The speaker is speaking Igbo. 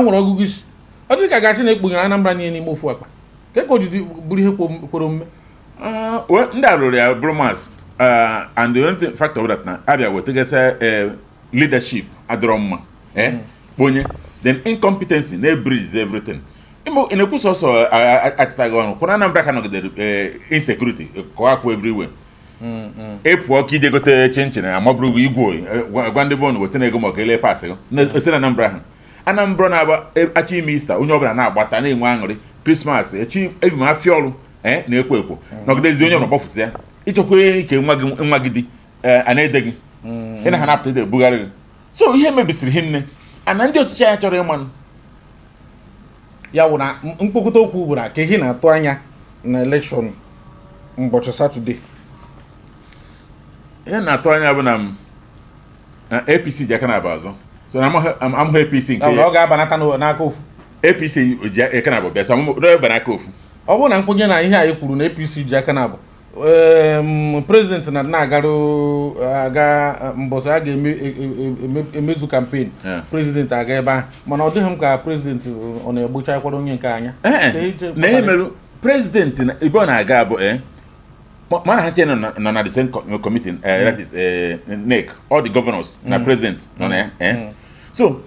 Nwere ọgụgụ isi. Ọ dị ka gasị na ekpunyere Anambra niile n'ime ofu akpa ka o jidi bụrụ ihe kwere omume. Well, ndị a rụrụ ya bụrụ mass, and the only thing, factor that na abịa wetagasị leadership adịrọ mma, kponye, then incompetency na-ebridge everything. Imo ị na-ekwu sọsọ achịtaghị ọnụ kwụna Anambra ka nọgidere insecurity kọọ akwụ everywhere. Ị pụọ ka ije gote chinchin, amabụrụ gị igwe gwa ndị bọọlụ weta na ego maka ele pasị gị esi na Anambra ahụ. Anambra na-agba achọ ime Easter, onye ọbụla na-agbata na-enwe aṅụrị Christmas echi ebim afịa ọrụ na-ekwo ekwo nọgidezi onye ọbụla gbafụsị ya ịchọkwa ike nwa gị dị a na-ede gị ị na ha na-apụta ede ebugharị gị. So ihe mebisiri hinne ana ndị ọchịchị anyị chọrọ ịmanụ. Ya wụ na mkpokọta okwu bụ na ka ihe na-atụ anya na election ụbọchị Saturday. Ihe na-atụ anya bụ na m na APC ji aka na aba azọ, so na amụghị APC nke Ya bụ na ọ ga-abanata n'aka ofu. APC ji aka na abụ bịa, so amụghị n'aka ofu. Ọ bụrụ na nkwenye na ihe anyị kwuru na APC ji aka na abụ president na na-agarụ aga mbọsị a ga-eme emezu campaign, president aga ebe ahụ, mana ọ dịghị m ka president ọ na-egbochakwara onye nke anya. Ka na ihe merụ president na ebe ọ na-aga bụ mana ha che nọ na the same committee, that is NEC, all the governors na president nọ na ya. So